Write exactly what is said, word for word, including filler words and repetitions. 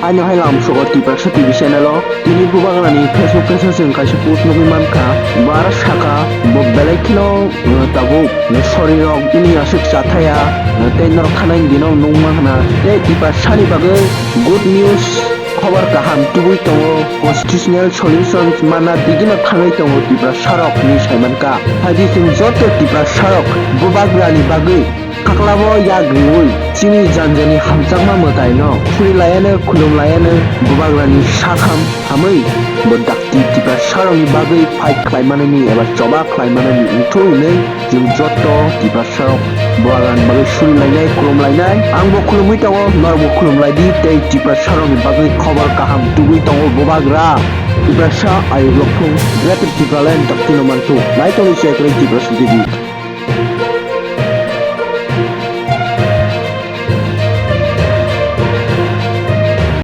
Ano hai lamsogo Tiprasa T V channel o tini bubagrani Facebook page o chwng kaisa post nugwi mankha. Bo aro sakha, bo belai kheno, uh, tabuk sorirok bini aswk chathaya, uh, tei norok thanai dino nukma hwna. Tei Tiprasani bagwi good news, khobor kaham tubui tongo, constitutional solutions mana digino thangwi tongo Tiprasarokni saimankha. Haidi chwng joto Tiprasarok bubagrani bagwi Khaklabo yak riui chini janjani hamjakma mwtaino suri laiano, khulum laiano, bubagrani sakham hamwi bo dakti Tiprasarokni bagwi fight khlaimanani eba choba khlaimanani wngthu hinwi chwng joto Tiprasarok bubagrani bagwi suri lainai, khulum lainai. Angbo khulumwi tongo, norokbo khulum laidi tei Tiprasarokni bagwi khobor kaham tubui tongo bubagra. Tiprasa ayuk lokthung, Greater Tipraland daktino manthung. Naitongwi chekre Tiprasa T V.